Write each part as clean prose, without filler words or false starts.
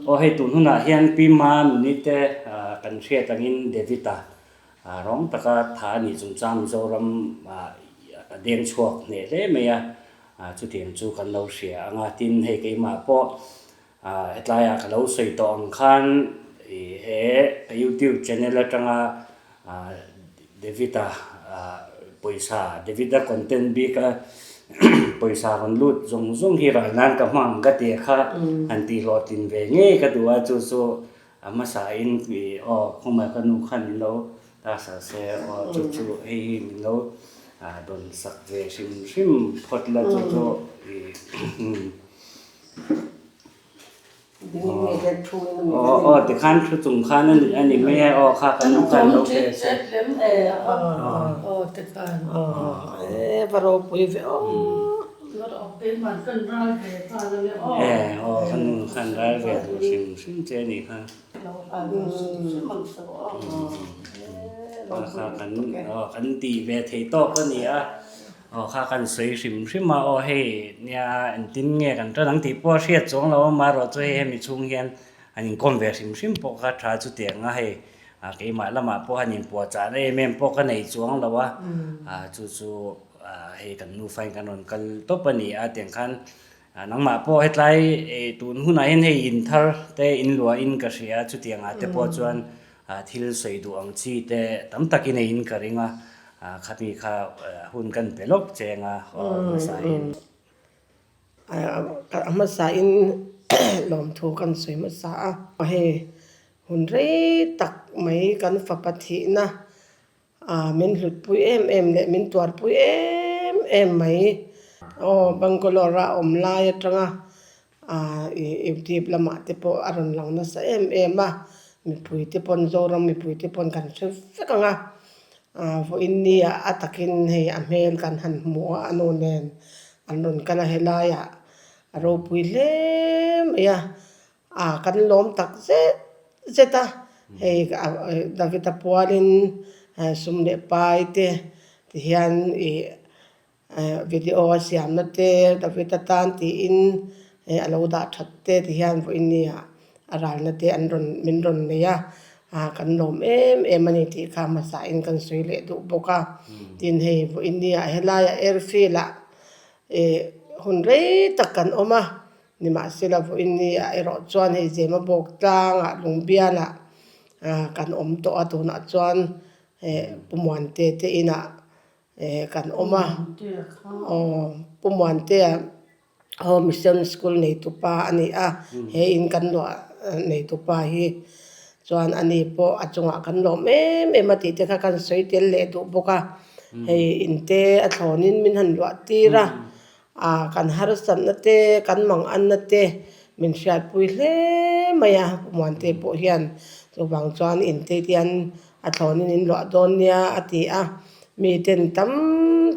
Aw hei tun hunah hian Pi Manuni te kan hriat angin David-a rawng taka tha a nih chungchang Mizoram a deng chhuak hneh hle mai a, chutiang chu kan lo hria ang a. Tin, hei keimah pawh Hetlaiah ka lo sawi tawh ang khan he ka youtube channel atanga David-a pawisa David-a content bika pawisa rawn lut zawng zawng hi ral nan ka hmang ka tih kha han tih hlawhtlin ve ngei ka duh a chu chu a hmasain aw khawmai ka nu khan min lo ta sa se aw chu chu hei hi min lo dawn sak ve hrim hrim phawt la chu chu Aw tikhan thu chung khan a ni mai a aw kha kan nu khan lo hre se. Va ropui ve aw. E aw kan nu khan ral ve duh hrim hrim che a nih kha. Kha kan aw kan tih ve thei tawk a ni a. Aw kha kan sawi hrim hrim a, aw hei nia engtin nge kan tan ang tih pawh a hriat chuang lo a, amaherawh chu hei hemi chhung hian an inkawm ve hrim hrim pawh kha tha chutiang a hei keimah lamah pawh han inpuahchah na em em pawh ka nei chuang lo a, chu chu hei kan nufa in kan rawn kal tawp a ni a tiang khan nangmah pawh hetlai tun hunah hian hei in thar te in luahin ka hria a chutiang ah te pawh chuan Thil sawi duh ang chi te tam takin eiin ka ring a, khami kha hun kan pe lawk cheng a hmasa in. A hmasa in lawmthu kan sawi hmasa a, hei hun rei tak mai kan fapa thihna min hlutpui em em leh min tuarpui em em mai. Aw Bangalore a awm lai atanga Youtube lamah te pawh a rawn lang nasa em em a, mipui te pawn Zoram mipui te pawn kan hre vek ang a, vawiin nia a takin hei a hmel kan han hmu a, a nu nen an rawn kal a helaiah a ropui hle mai a, kan lawm tak zet zet a, hei David-a pualin sum leh pai te tihian ih. Video a siamna te David atan tiin a lo dah that te ti hian vawiin nia a ralna te an rawn min rawn nei a, kan lawm em em a ni tih kha hmasa in kan sawi leh duh bawk a. Tin hei vawiin nia helaiah airfield ah ih hun rei tak kan awm a, nimahsela vawiin nia erawh chuan hei Zema bawk tlangah Lungbialah kan awm tawh a tunah chuan Pu Muante te inah Eh kan awm a, aw Pu Muantea Home Mission School neitupa a ni a, he in kan luah neitupa hi chuan a ni pawh a chungah kan lawm em em a tih te kha kan sawi tel leh duh bawk a, hei in te a thlawnin min han luah tir a. A kan harsatna te, kan manganna te min hriatpui hle mai a, Pu Muante pawh hian chuvang chuan intei te hian a thlawnin in luah dawn nia a ti a, miten tam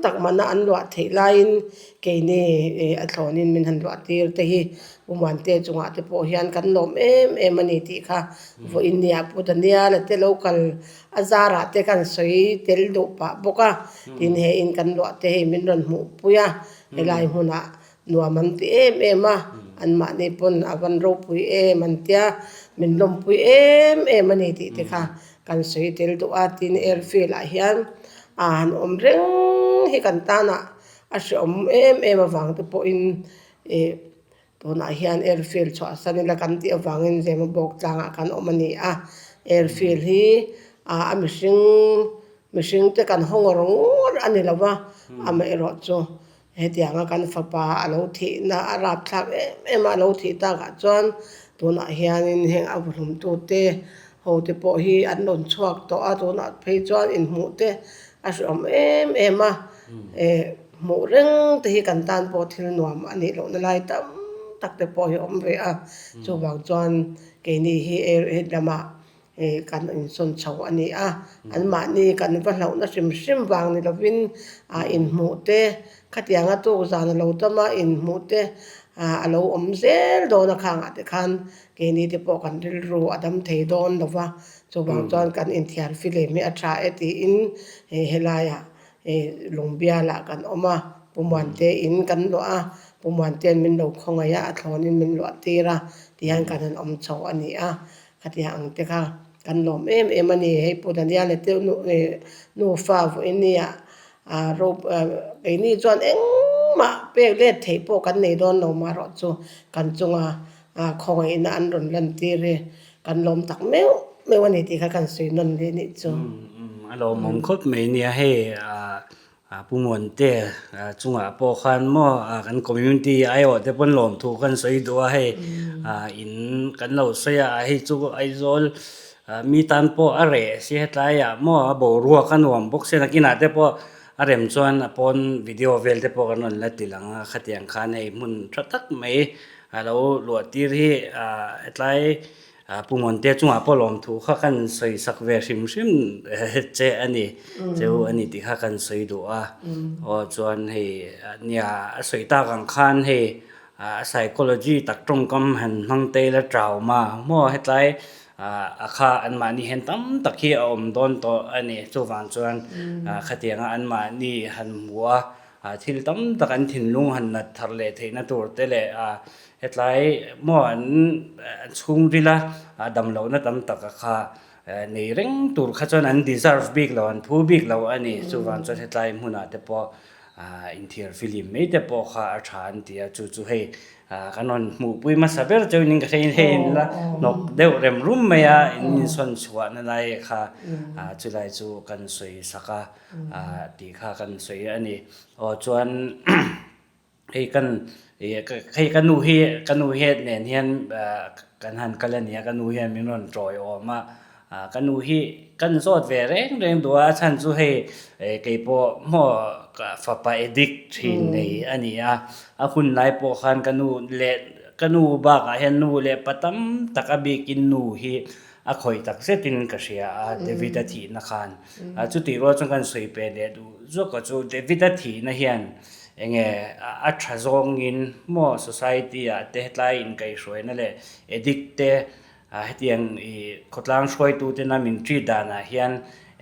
tak mana an luah theih laiin keini a thlawnin min han luah tir te hi Pu Muante chungah te pawh hian kan lawm em em a ni tih kha vawiin nia Pu Daniel-a te lo kal A zarah te kan sawi tel duh pah bawk a, tin he in kan luah te hei min rawn hmuh pui a, helai hmunah nuam an ti em em a, anmahni pawn a van ropui em an tia, min lawmpui em em a ni tih te kha kan sawi tel duh a, tin airfield ah hian a han awm reng hi kan tanah a hreawm em em avang te pawhin ih Tunah hian airfield chhuahsan ila kan tih avangin Zemabawk tlangah kan awm a ni a, airfield hi a mihring mihring te kan haw ngawr ngawr a ni lo va, amaherawh chu hetianga kan fapa a lo thihna a rapthlak em em a, a lo thih takah chuan tunah hianin heng a vuhlumtute ho te pawh hi an rawn chhuak tawh a, tunah phei chuan inhmuh te a hreawm em em a, eh hmuh reng te hi kan tan pawh thil nuam a nih lohna lai tam tak te pawh hi a awm ve a, chuvang chuan keini hi air lamah eh kan insawn chho a ni a, anmahni kan va hlauhna hrim hrim vang ni lovin ah inhmuh te khatianga tuk zan a lo tam a inhmuh te ah a lo awm zel dawn a khangah te khan Keini te pawh kan rilru a dam thei dawn lo va, chuvang chuan kan inthiar film hi a tha e tiin helaiah Lungbialah kan awm a, Pu Muante in kan luah a, Pu Pu Muantea'n min lo khawngaih a, a thlawnin min luah tir a, tihian kan han awm chho a ni a, khatiang ang te kha kan lawm em em a ni. Hei Pu Daniel-a te nufa vawiin nia keini chuan engmah pek let theih pawh kan nei dawn lo marawh chu kan chunga khawngaihna an rawn lantir hi kan lawm tak meuh meuh a ni tih kha kan sawi nawn leh nih chu. A lawmawm khawp mai nia hei Pu Muante chungah pawh khan maw kan community aiawh te pawn lawmthu kan sawi duh a hei in kan lo sawi a hei chu Aizawl mi tan pawh a reh si hetlaiah maw a boruak a nuam bawk sia nakinah te pawh a rem chuan a pawn video vel te pawh kan rawn la ti lang a khatiang khan hei hmun tha tak mai a lo luah tir hi hetlai Pu Muante chungah pawh lawmthu kha kan sawi sak ve hrim hrim che a ni cheu a ni tih kha kan sawi duh a aw chuan hei nia a sawi tak ang khan hei a psychology tak tawngkam han hmang te ila trauma maw hetlai a kha anmahni hian tam tak hi a awm dawn tawh a ni chuvang chuan khatianga anmahni han hmu a thil tam tak an thinlung han nat thar leh theihna tur te leh hetlai maw an chhungrila damlohna tam tak a kha nei reng tur kha chuan an deserve bik lo an phu bik lo a ni chuvang chuan hetlai hmunah te pawh Inthiar film mai te pawh kha a tha an ti a, chu chu hei kan rawn hmuhpui hmasa ber cheu in ka hrein hei in la hnawk deuh rem rum mai a, in insawn chhuahna lai kha chulai chu kan sawi sak a tih kha kan sawi a ni. Aw chuan hei kan hei ka nu hi ka nu hi nen hian kan han kal a ni a, ka nu hian min rawn tawiawm a. Ka nu hi kan zawt ve reng reng duh a, a chhan chu hei keipawh maw fapa addict thin nei a ni a, a hun lai pawh khan ka nu leh ka nu bakah hian nu leh pa tam tak a bikin nu hi a khawih tak zetin ka hria a David-a thihna khan. Chutih rual chuan kan sawi pe leh duh zawk a chu David-a thihna hian enge a tha zawngin maw society-ah te hetlai inkaihhruaina leh addict te Hetiang i khawtlang hruaitutena min treat danah hian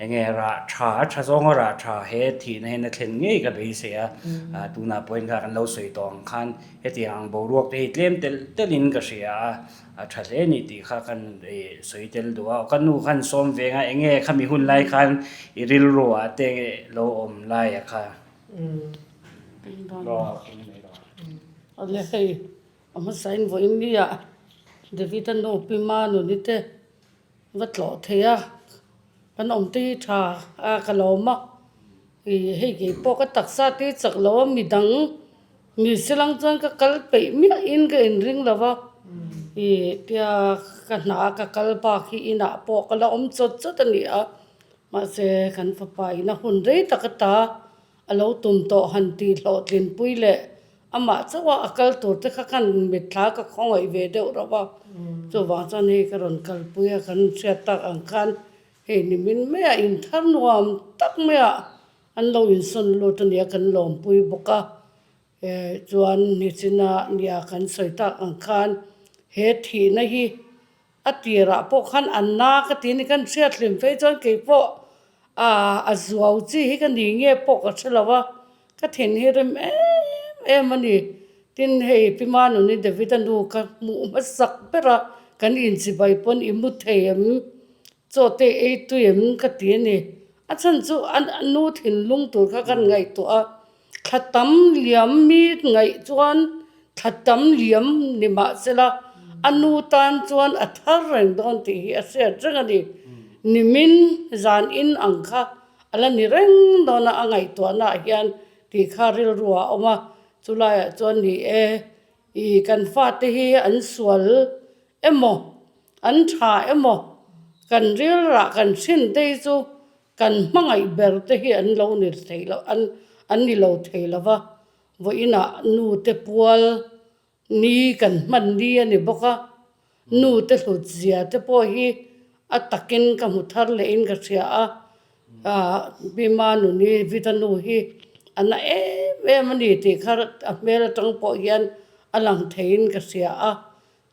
enge rah tha, a tha zawnga rah tha he thihna hian a thlen ngei ka beisei a. Tunah pawhin kha kan lo sawi tawh ang khan hetiang ang boruak te hi tlem telh telhin ka hria a, a tha hle a ni tih kha kan sawi tel duh a. Ka nu khan sawm ve nga enge khami hun lai khan i rilru ah te lo awm lai a kha. A hmasain vawiin mi-ah David-a nu Pi Manuni te va tlawh thei a, kan awm te hi tha a ka lawm a, ih hei kei pawh ka taksa te hi chak lo a midang mi silang chuan ka kal peih miahin ka inring lo va, ih tia ka hna a ka kal bak hi inah pawh ka la awm chawt chawt a ni a, mahse kan fapa in a hun rei tak ata A lo tum tawh han tih hlawhtlinpui leh amah chauh a a kal tur te kha khan mitthla ka khawngaih ve deuh rauh a, chuvang chuan hei ka rawn kalpui a kan hriat tak ang khan hei nimin maiah inthar nuam tak maiah an lo insawn lut a nia kan lawmpui bawk a, chuan nichina nia kan sawi tak ang khan he thihna hi A tirah pawh khan an na ka ti a ni, kan hriat hlim phei chuan kei pawh a zuau chi hi ka ni nge pawh ka hre lo a, ka thin hi rem em em a ni. Tin, hei Pi Manuni David-a nu ka hmuh hmasak ber a, kan inchibai pawn i mu thei em, chaw te ei tui em ka ti a ni. A chhan chu a nu thinlung tur kha kan ngaihtuah a, Thla tam liam mi ngaih chuan thla tam liam ni mahsela a nu tan chuan a thar reng dawn tih hi a hriat reng a ni. Nimin zan in ang kha a la ni reng dawn a, a ngaihtuahnaah hian tih kha rilru ah a awm a, chulaiah chuan ni e, ih kan fate hi an sual emaw an tha emaw kan rilrah kan hrin te hi chu Kan hmangaih ber te hi an lo ni thei lo an an ni lo thei lo va, vawiinah nu te pual ni kan hman ni a ni bawk a, nu te hlut zia te pawh hi a takin ka hmu thar lehin ka hria a, ah Bima nuni Vida nu hi a na em em a ni tih kha a hmel atang pawh hian a lang theiin ka hria a.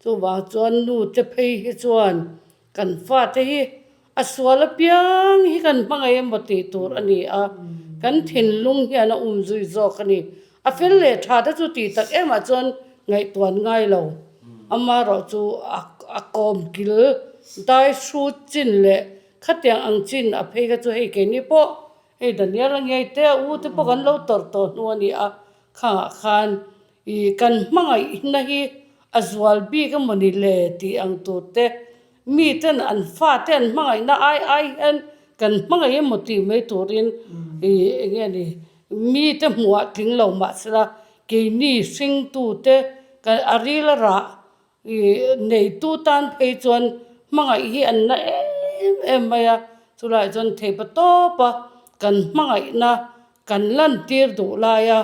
Chuvang chuan nu te phei hi chuan kan fate hi a sual apiang hi kan hmangaih emaw tih tur a ni a, kan thinlung hian a um zui zawk a ni. A fel leh tha te chu tih tak emah chuan ngaihtuah an ngai lo. Amaherawhchu a kawm kil dai hrut chin leh khatiang ang chin a phei kha chu hei keini pawh hei Daniel a ngei te a u te pawh kan lo tawrh tawh hnu a ni a, khangah khan ih kan hmangaihna hi a zual bik emawni le tih ang tur te Miten an fate an hmangaihna ai ai hian kan hmangaih emaw tih mai turin ih eng nge ni mite hmuhah tling lo mahsela keini hringtute kan a ril a rah ih neitu tan phei chuan hmangaih hi an na em em mai a, chulaiah chuan theipa tawpa kan hmangaihna kan lantir duh laia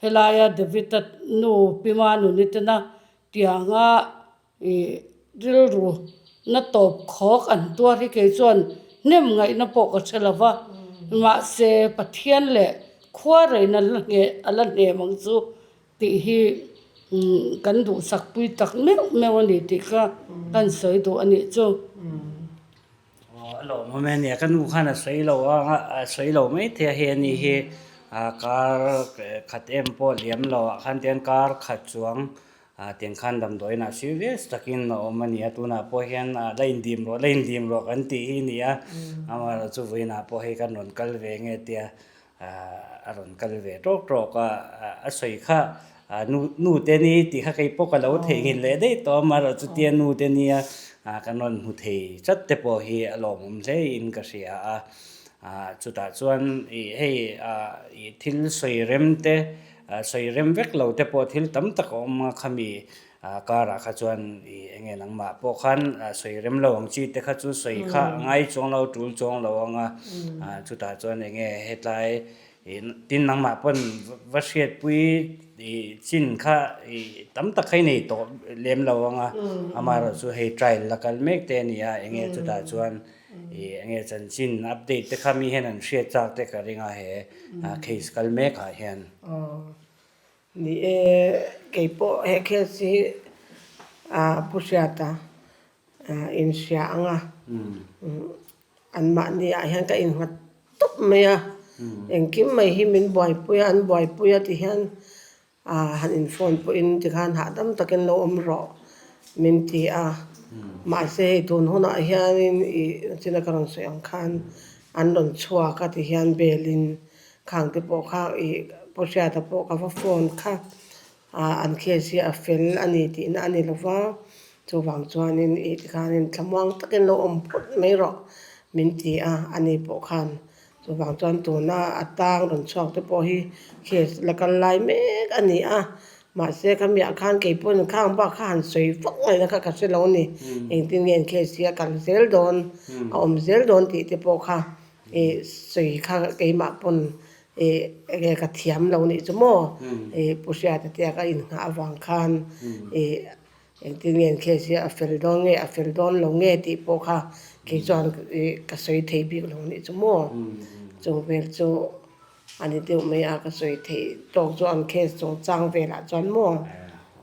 helaia David-a nu Pi Manuni tena tianga Ih rilru na tawp khawk an tuar hi kei chuan hnem ngaihna pawh ka hre lo va, mahse Pathian leh khua reina la hneh a la hnem ang chu tih hi kan duhsak pui tak meuh meuh a ni tih kha kan sawi duh a nih chu. Aw a lawmawm e nia ka nu khan a sawi lo a a sawi lo mai thei a hei ani hi kar khat em pawh liam lo ah khan tiang kar khat chuang Ah tiang khan damdawiinah serious takin a awm a ni a, tunah pawh hian la indim rawh, la indim rawh kan tih hi a ni a, amaherawh chu vawiinah pawh hei kan rawn kal ve nge tia a rawn kal ve tawk tawk a, a sawi kha nu nu te ni tih kha kei pawh ka lo theihnghilh leh daih tawh a, amaherawh chu tia nu te nia kan rawn hmu thei chat te pawh hi a lawmawm hle in ka hria a, chutah chuan ih hei ih thil sawi rem te Sawi rem vek lo te pawh thil tam tak a awm a, khami karah kha chuan ih eng nge nangmah pawh khan sawi rem lo ang chi te kha chu sawi kha a ngai chuang lo, tul chuang lo ang a, chutah chuan eng nge hetlai ih tin nangmah pawn va hriatpui ih chin kha ih tam tak kha i nei tawh lem lo ang a, amaherawh chu hei trial la kal mek te a ni a, eng nge chutah chuan ih eng nge chanchin update te kha mi hian an hriat chak te ka ring a he. Case kal mek ah hian. Aw ni e, kei pawh he case hi Pu Hriata inhria ang a, anmahni ah hian ka innghat tawp mai a, engkim mai hi min buaipui a, an buaipui a ti hian Han in phone pawhin tikhan hahdam takin lo awm rawh min ti a, mahse hei tun hunah hianin ih nachina ka rawn sawi ang khan an rawn chhuak a ti hian belin khang te pawh kha ih Pu Hriata pawh ka va phone kha an case hi a fel a ni tihna a ni lova, chuvang chuanin ih tikhanin thlamuang takin lo awm phawt mai rawh min ti a, ani pawh khan Chuvang chuan tuna a tang rawn chhuak te pawh hi case la kal lai mek a ni a, mahse khamiah khan kei pawhin khang bak kha han sawi vak ngaihna kha ka hre lo a ni. Engtin nge an case hi a kal zel dawn, a awm zel dawn tih te pawh kha ih sawi kha keimah pawn ih enge ka thiam lo nih chu maw ih Pu Hriata te a ka innghah avang khan ih Engtin nge an case hi a fel dawn nge a fel dawn lo nge tih pawh kha kei chuan ka sawi thei bik lo nih chu maw. Chung vel chu a ni deuh mai a, ka sawi theih tawk chu an case chungchang velah chuan maw.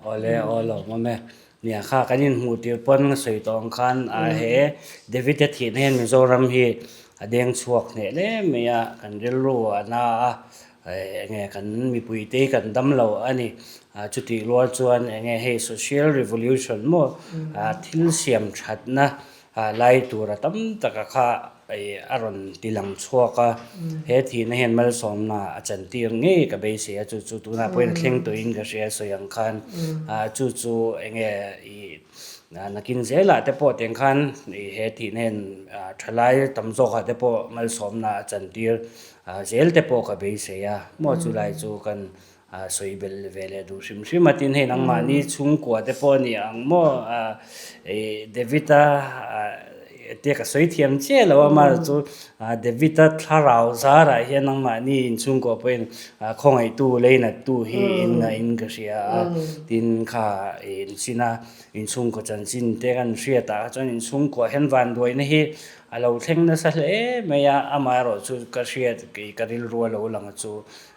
Awle aw lo ngawm e. Nia kha kan inhmuh tir pawn ka sawi tawh ang khan a he David a thihna hian Mizoram hi a deng chhuak hneh hle mai a, kan rilru a na a, Enge kan mipuite hi kan dam lo a ni. Chutih rual chuan enge hei social revolution maw thil siam thatna lai tura tam taka kha a rawn ti lang chhuak a. He thihna hian malsawmna a chantir ngei ka beisei a, chu chu tunah pawhin a thleng tawhin ka hria sawi ang khan. Chu chu enge ih nakin zelah te pawh tiang khan he thihna hian thalai tam zawkah te pawh malsawmna a chantir Zel te pawh ka beisei a, maw chulai chu kan sawi belh ve leh duh hrim hrim a, tin hei nangmahni chhungkua te pawh a ni ang maw David-a tia ka sawi thiam chiah lo a, amaherawh chu David-a thlarau zarah hian nangmahni inchhungkua pawhin khawngaihtu leinattu hi in ngahin ka hria a, tin kha inchina inchhungkaw chanchin te kan hriat ah chuan inchhungkua hian vanduaina hi A lo thleng nasa hle mai a, amaherawh chu ka hriat kei ka rilru a lo lang chu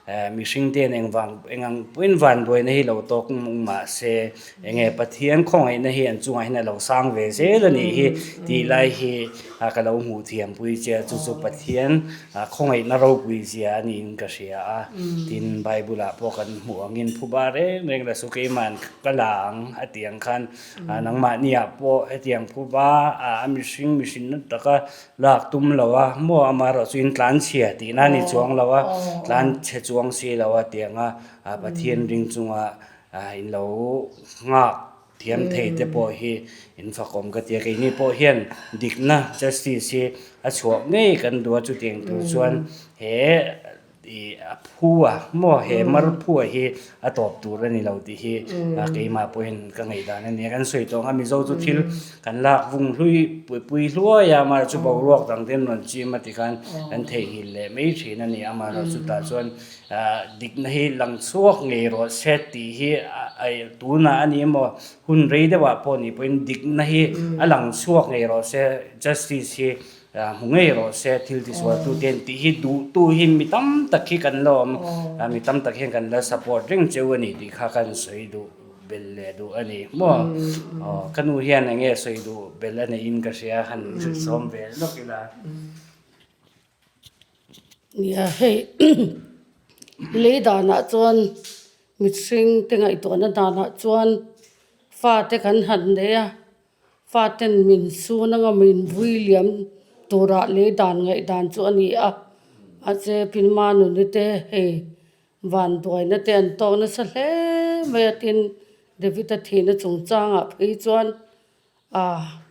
Mihring te hian engvang eng ang pawhin vanduaina hi lo tawk mah se eng nge Pathian khawngaihna hi an chungah hian a lo sang ve zel a nih hi tih lai hi ka lo hmuh thiam pui che a, chu chu Pathian khawngaihna ropui zia a niin ka hria a. Tin, Bible ah pawh kan hmuh angin phuba reng reng la su keiman ka la ang a tih ang khan nangmahni ah pawh hetiang phuba a mihring mihrinna taka Lak tum lo a, maw amaherawh chu in tlan chhia tihna a ni chuang lo a, tlan chhe chuang si lo a tiang a, Pathian ring chunga in lo nghak thiam thei te pawh hi in fakawm ka ti a, keini pawh hian dikna justice hi a chhuah ngei kan duh a, chutiang tur chuan he Ih a phu a maw he mar phu a hi a tawp tur a ni lo tih hi keimah pawhin ka ngaihdan a ni a. Kan sawi tawh ang a Mizo chu thil kan lak vung hlui pui pui hluai a amaherawhchu chu boruak dang te an rawn chim a tikhan kan theihnghilh leh mai thin a ni. Amaherawhchu chutah chuan dikna hi lang chhuak ngei rawh se tih hi tunah a ni emaw hun rei deuhah pawh ni pawhin dikna hi a lang chhuak ngei rawh se justice hi Hmu ngei rawh se thil tisual tu te an tih hi duhtu hi mi tam tak hi kan la awm a, mi tam tak hian kan la support reng cheu a ni tih kha kan sawi duh bel leh duh a ni maw. Aw ka nu hian eng nge sawi duh bel a neihin ka hria han sawm ve lawk ila. Nia hei lei danah chuan mihring te ngaihtuahna danah chuan fate kan han nei a. Faten min sun anga min vui liam turah lei dan ngaih dan chu a ni a, mahse Pinma nuni te hei vanduaina te an tawk nasa hle mai a tin David-a thihna chungchangah phei chuan ah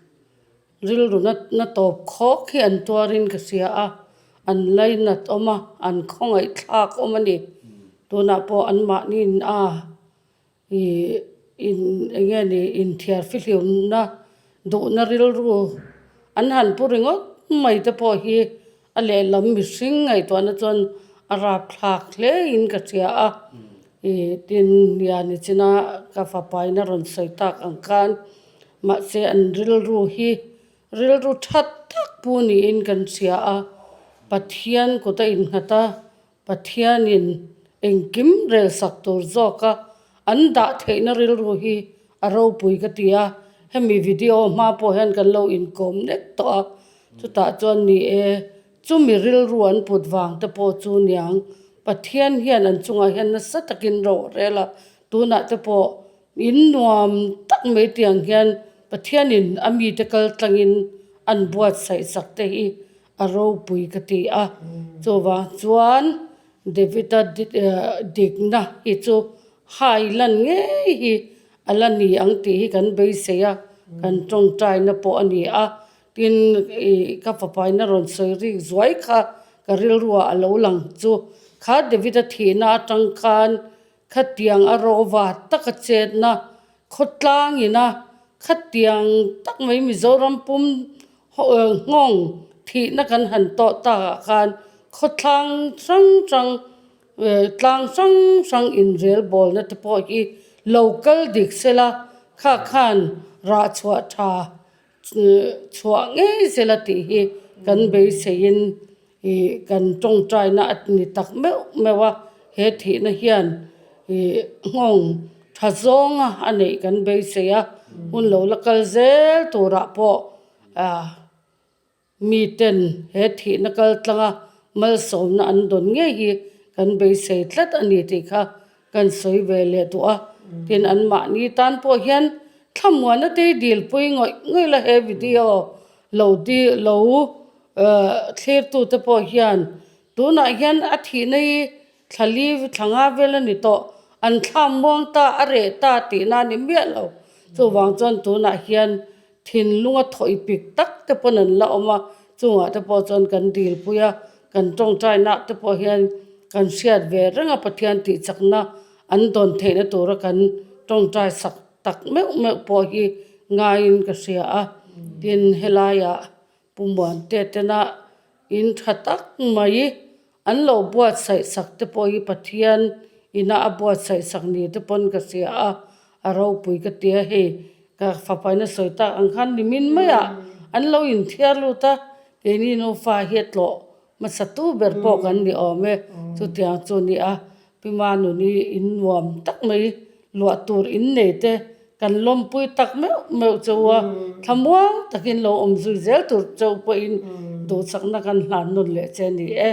rilru na tawp khawk hi an tuarin ka hria a, an lainat awm a, an khawngaih thlak awm a ni. Tunah pawh anmahniin a. Ih in eng nge ni inthiar fihlimna duhna rilru an han pu ringawt mai te pawh hi a lehlam mihring ngaihtuahna chuan a rapthlak hle in ka hria a ih tin nia nichina ka fapa in a rawn sawi tak ang khan mahse an rilru hi rilru tha tak pu niin kan hria a Pathian kut a innghat a. Pathianin engkim relsak tur zawka an dah theihna rilru hi a ropui ka ti a, hemi video hma pawh hian kan lo inkawm nek tawh a, chutah chuan ni e, chumi rilru an put vang te pawh chu niang, Pathian hian an chungah hian nasa takin ro a rel a, tunah te pawh in nuam tak mai tiang hian Pathianin a mite kal tlangin an buatsaih sak te hi A ropui ka ti a, chuvang chuan David-a dikna hi chu hai lan ngei hi a la ni ang tih hi kan beisei a, kan tawngtaina pawh a ni a. Tin, ih ka fapaina rawn sawi rik zuai kha ka rilruah a lo lang chu. Kha David-a thihna atang khan khatiang a rawva taka chetna khawtlangina khatiang tak mai Mizoram pum Nghawng thihna kan han tawh takah khan khawthlang hrang hrang tlang hrang hrang inrel bawlna te pawh hi lo kal dik sela kha khan rah chhuah tha chhuah ngei sela tih hi kan beiseiin ih kan tawngtaina a ni tak meuh meuh a, he thihna hian ih nghawng tha zawnga a neih kan beisei a, hun lo la kal zel turah pawh ah miten he thihna kal tlanga malsawmna an dawn ngei hi kan beisei tlat a ni tih kha kan sawi ve leh duh a, tin anmahni tan pawh hian thlamuana te hi dilpui ngawih ngawih la he video lo di lo thlirtute pawh hian tunah hian a thihna hi thla li thla nga vel a ni tawh an thlam muang ta a reh ta tihna a ni miah lo chuvang chuan tunah hian thinlunga thawih pik tak te pawn an la awm a chungah te pawh chuan kan dilpui a kan tawngtaina te pawh hian kan hriat ve reng a Pathian tih chakna an dawn theihna tura kan tawngtai sak tak meuh meuh pawh hi ngaiin ka hria a tin helaiah Pu Muante tena in tha tak mai an lo buatsaih sak te pawh hi Pathian ina a buatsaih sak ni te pawn ka hria a, a ropui ka ti a hei ka fapaina sawi tak ang khan nimin maiah an lo inthiar lut a keini nufa hi a tlawh. Hmasatu ber pawh kan ni awm e. Chutiang chu ni a, Pi Manuni in nuam tak mai luah tur in nei te kan lawmpui tak meuh meuh cheu a, thlamuang takin lo awm zui zel tur cheu pawhin duhsakna kan hlan nawn leh che a ni e.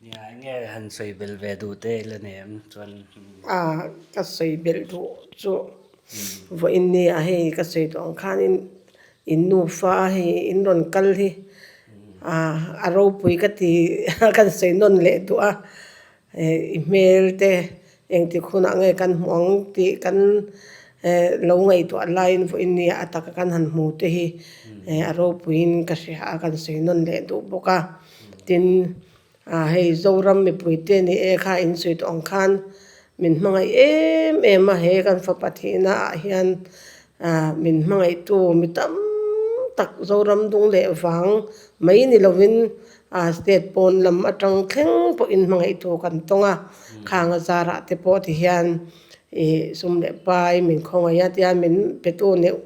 Nia, enge han sawi belh ve duh te ila nei em chuan? A, ka sawi belh duh chu vawiin nia hei ka sawi duh ang khanin In nufa hei in rawn kal hi a ropui ka ti a kan sawi nawn leh duh a, i hmel te engtik hunah nge kan hmuh ang tih kan lo ngaihtuah laiin vawiin nia a taka kan han hmu te hi a ropuiin ka hria a kan sawi nawn leh duh bawk a, tin A hei Zoram mipuite ni e kha in sawi tawh ang khan min hmangaih em em a, he kan fapa thihna ah hian min hmangaihtu mi tam tak Zoram dung leh vang mai ni lovin state pawn lam atang thleng pawhin hmangaihtu kan tawng a, khang a zarah te pawh ti hian ih sum leh pai min khawngaih a tia min petu neuh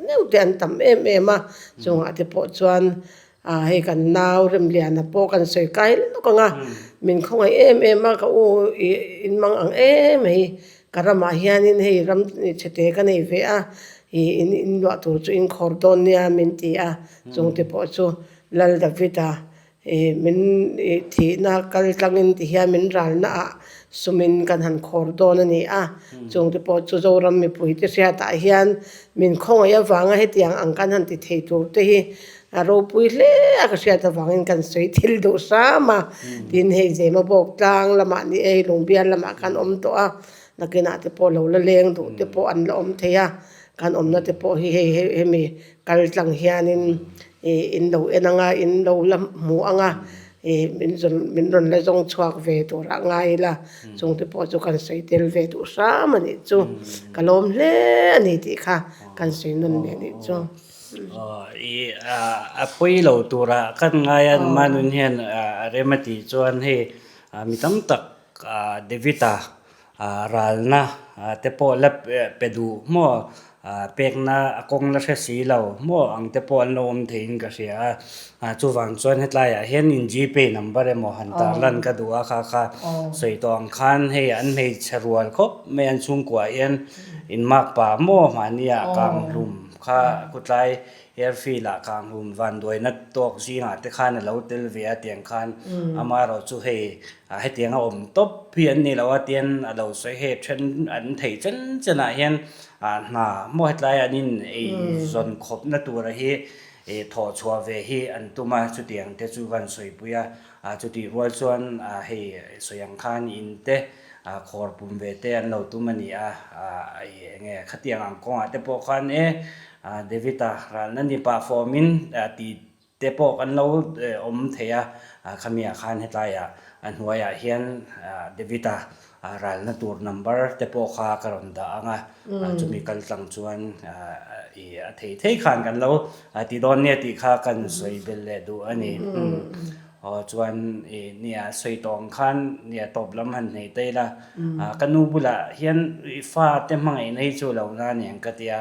neuh te an tam em em a, chungah te pawh chuan Ah hei kan nau Remliana pawh kan sawi kai lawk ang a, min khawngaih em em a, ka u ih in mang ang em hei ka ramah hianin hei ram chhete ka nei ve a, ih in in luah tur chu in khawr dawn nia min ti a, chungte pawh chu Lal David-a ih min ih thihna kal tlangin ti hian min ralna ah sumin kan han khawr dawn a ni a, chungte pawh chu Zoram mipuite hriatah hian min khawngaih avanga hetiang ang kan han ti thei tur te hi A ropui hle a ka hriat avangin kan sawi thil duh hram a, tin hei Zema bawk tlang lamah ni e, Lungbial lamah khan awm tawh a, nakinah te pawh lo la leng duh te pawh an la awm thei a, kan awmna te pawh hi hei hemi kal tlang hianin ih in lo en ang a, in lo la hmu ang a, ih min zawn min rawn la zawng chhuak ve turah ngai ila, chung te pawh chu kan sawi tel ve duh hram a nih chu, ka lawm hle a ni tih kha kan sawi nawn leh a nih chu. A pawi lo turah kan ngai a Manun hian a rem a tih chuan hei mi tam tak David-a ralna te pawh la pe duh maw pekna a kawng la hre si lo maw ang te pawh an lo awm theiin ka hria a chuvang chuan hetlaiah hian in Gpay number emaw han tarlan ka duh a kha kha sawi tawh ang khan hei an hmeichhe rual khawp mai an chhungkuaah hian inmakpa maw mahnia kang hlum. Kha khutlai airfield ah kang hum vanduaina tawk zingah te khan a lo tel ve a tiang khan amaherawh chu hei hetiang a awm tawp hi an ni lo a tian a lo sawi hei then an thei chen chen ah hian hna maw hetlai an in ei zawn khawp na tura hi thawh chhuah ve hi an tum a chutiang te chu kan sawipui a chutih rual chuan hei sawi ang khan in te Khawr pum ve te an lo tum a ni a, eng nge khatiang ang kawngah te pawh khan e David-a ralna ni pah fawmin tih te pawh kan lo awm thei a, khamiah khan hetlaiah a hnuaiah hian David-a ralna tur number te pawh kha ka rawn dah ang a, chumi kal tlang chuan a thei thei khan kan lo ti dawn nia tih kha kan sawi belh leh duh a ni. Aw chuan i nia sawi tawh ang khan nia tawp lam han hneih ta ila ka nu bulah hian i fa te hmangaihna hi chu lo na aniang ka tia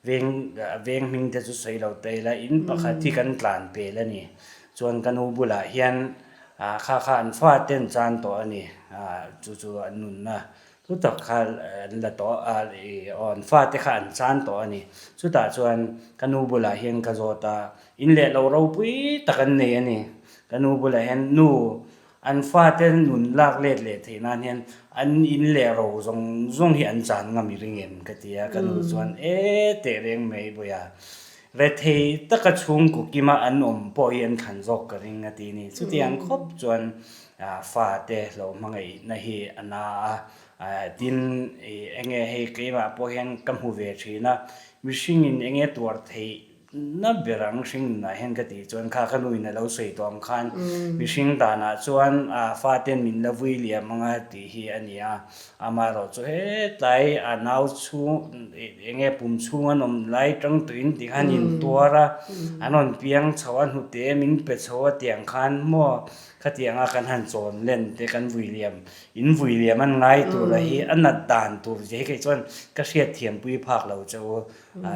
veng veng hming te chu sawi lo ta ila in pakhat hi kan tlan pel a ni chuan ka nu bulah hian kha kha an fa te an chan tawh a ni chu chu an nunna Chu tak kha an la tawh a, ih aw an fate kha an chan tawh a ni. Chutah chuan ka nu bulah hian ka zawt a, in leh lo ropui tak an nei a ni. Ka nu bulah hian nu an fate nun lak let leh theih nan hian an in leh ro zawng zawng hi an chan ngam i ring em ka ti a, ka nu chuan e teh reng mai Bawiha, rethei taka chhungkaw kima an awm pawh hi an thlan zawk ka ring a ti a ni. Chutiang khawp chuan Fate lo hmangaihna hi a na a, tin enge hei keimah pawh hian ka hmu ve thin a, mihringin enge tuar theih na ber ang hring nunah hian ka tih chuan kha ka nuin a lo sawi tawh ang khan mihring danah chuan faten min la vui liam ang a tih hi a ni a, amaherawh chu hetlai a nau chhung enge pum chhung an awm lai tang tuin ti khan intuar a, an rawn piang chho a hnute min pe chho a tiang khan maw Khatianga kan han chawn len te kan vui liam, in vui liam an ngai tur a hi a nat dan tur che hi kei chuan ka hriat thiam pui phak lo che u.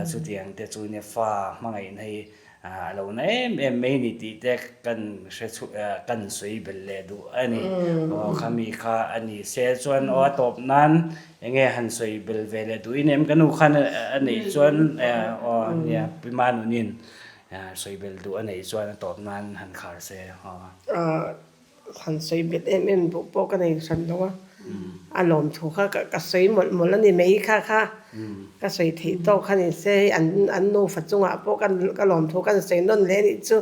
Chutiang te chu nia fa hmangaihna hi A lo na em em mai ni tih te kan hre chhuh kan sawi belh leh duh a ni. Aw khami kha a ni se chuan aw a tawp nan enge han sawi belh ve leh duh in em ka nu khan a neih chuan aw nia Pi Manunin sawi belh duh a neih chuan a tawp nan han khar se aw. Han sawi bet em em duh pawh ka nei hran lo a, a lawm thu kha ka sawi mawlh mawlh a ni mai kha kha ka sawi theih tawk kha ni se hei an an nufa chungah pawh ka ka lawm thu kan sawi nawn leh a nih chu.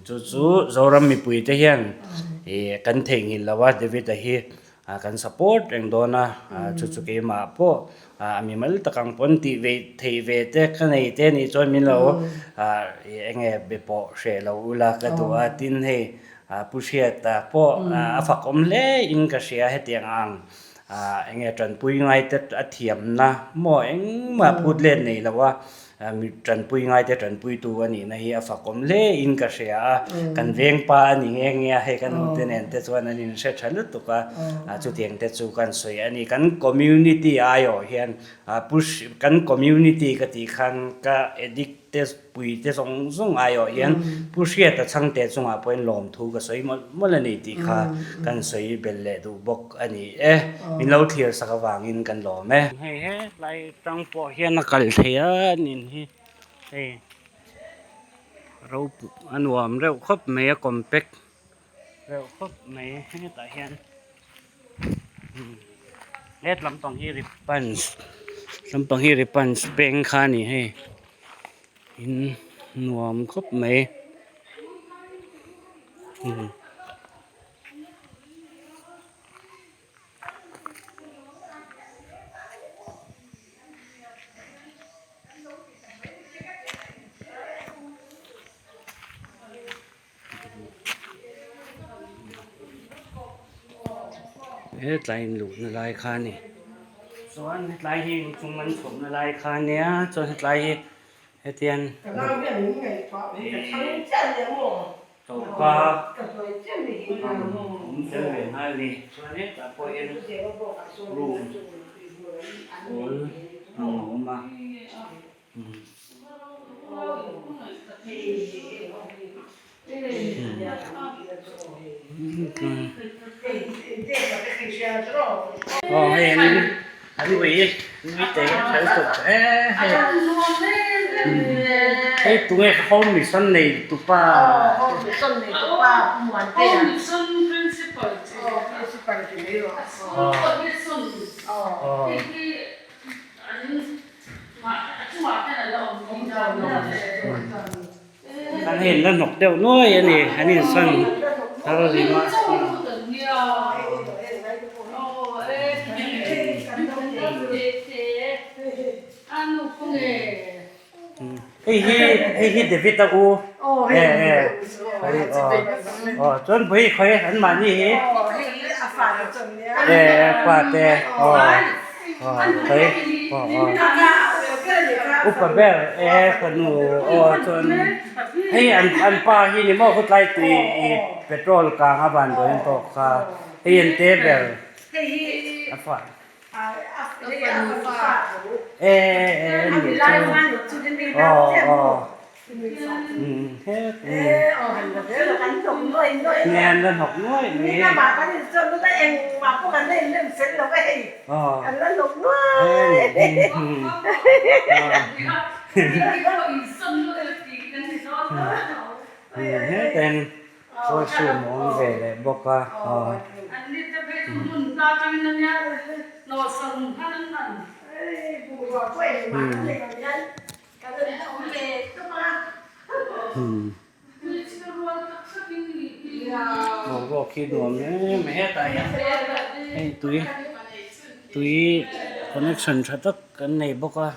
Chu chu Zoram mipui te hian ih kan theihnghilh lo a David-a hi kan support reng dawn a, chu chu keimah pawh a mimal tak ang pawn tih ve theih ve te ka nei te nih chuan min lo eng nge be pawh hreh lo ula ka duh a, tin hei Pu Hriata pawh a fakawm hle in ka hria hetiang ang eng nge tanpui ngai te a thiamna maw engmah phut let nei lo a. Mi tanpui ngaite tanpuitu a nihna hi a fakawm hle in ka hria a, kan veng pa a ni nghe nghe a, hei ka nute nen te chuan an inhre tha lutuk a, chutiang te chu kan sawi a ni. Kan community aiawh hian push kan community ka tih khan ka addict te pui te zawng zawng aiawh hian Pu Hriata chhangte chungah pawhin lawmthu ka sawi mawlh mawlh a ni tih kha kan sawi belh leh duh bawk a ni e. Min lo thlir sak avangin kan lawm e. Hei hetlai tang pawh hian a kal thei a nin hi hei ropui a nuam reuh khawp mai a compact reuh khawp mai hetah hian het lampang hi ribbons lampang hi ribbons peng kha a ni hei in nuam khawp mai. Hetlai in luhna lai kha a ni chuan hetlai hi inchung an chhawmna lai kha a nia chuan hetlai hi hetiang Choka awm tel ve nghal a ni. Chuan hetah pawh hian room pawl a awm a. Aw hei an an ui ui te hi a ṭhel tuk e hei. Hei tunge ka home mission nei tupa. Home mission nei tupa Pu Muantea. Home mission principal chi. Aw principal chi mai rawh. Home mission hei hi an a chungah hian a la awm awm dan Kan hei an la hnawk deuh nuai a ni an insawn thar rim a. Hei hi hei hi David a u e e aw chuan pui khawi an mahni hi e fate aw aw khawi aw aw upa ber e fanu aw chuan hei an an pa hi ni maw khutlai tui petrol kang a van dawn tawk kha hei an te ber a fa. Washroom a awm ve leh bawk a aw. Boruak hi nuam em mai hetah hian hei tui tui connection tha tak kan nei bawk a.